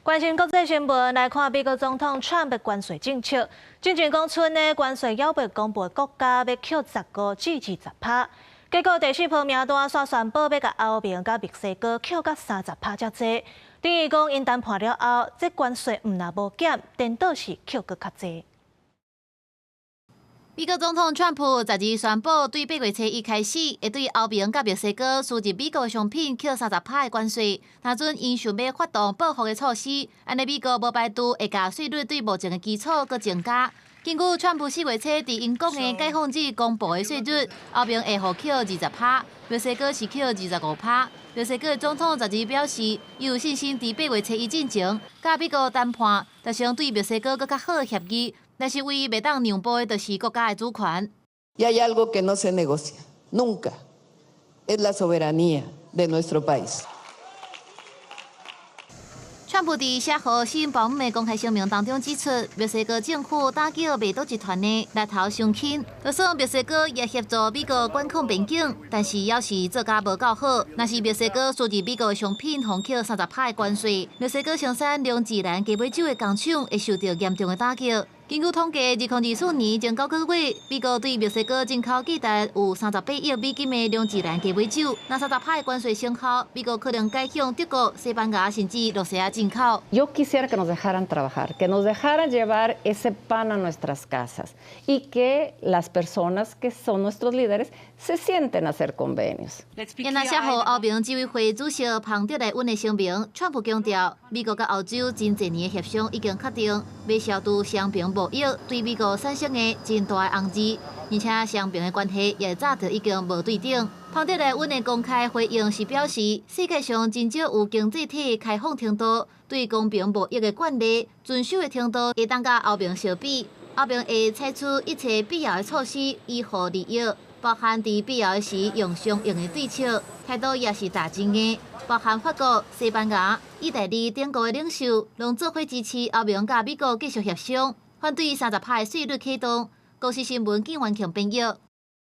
關心國際新聞，來看美國總統川普關稅政策。進前講出呢，關稅猶未公布國家欲扣15至20%，結果第四波名單煞宣布欲共歐盟佮墨西哥扣到30%遮濟。等於講𪜶談判了後，這關稅毋但無減，顛倒是扣閣較濟。美國總統川普12宣布，對8月初一開始，會對歐盟佮墨西哥輸入美國商品扣三十趴的關稅。若準𪜶想欲發動報復的措施，按呢美國無排除會共稅率對目前的基礎閣增加。根據川普4月初佇𪜶講的解放日公布的稅率，歐盟會予扣20%，墨西哥是扣25%。墨西哥總統12表示，伊有信心佇8月初一進前，佮美國談判，達成對墨西哥閣較好的協議。但是唯一袂當讓步的，就是國家的主權。 Y hay algo que no se negocia nunca, es la soberanía de nuestro país. 川普佇寫予新保姆的公開聲明當中指出，墨西哥政府打擊賣毒集團的力頭傷輕，就算墨西哥也協助美國管控邊境，但是猶是做甲無夠好。若是墨西哥輸入美國的商品，予扣三十趴的關稅，墨西哥生產龍舌蘭雞尾酒的工廠會受到嚴重的打擊。根據統計，2024年前9個月，美國對墨西哥進口價值有38億美金的龍舌蘭雞尾酒。若三十趴的關稅生效，美國可能改向德國、西班牙甚至露西亞進口。 Yo quisiera que nos dejaran trabajar, que nos dejaran llevar ese pan a nuestras casas y que las personas que son nuestros líderes se sienten a hacer convenios. 也若寫予歐盟執委會主席彭德萊恩的聲明，川普強調，美國佮歐洲真濟年的協商已經確定，欲消除雙邊貿易對美國產生的真大的紅字，而且雙邊的關係也早就已經無對等。彭德萊恩的公開回應是表示，世界上真少有經濟體開放程度對公平貿易的慣例遵守的程度會當佮歐盟相比。歐盟會採取一切必要的措施維護利益，包含佇必要時用相應的對策，態度也是大真硬。包含法國、西班牙、意大利等國的領袖，攏做伙支持歐盟佮美國繼續協商，反對三十趴的稅率啟動。公視新聞，金元強編譯。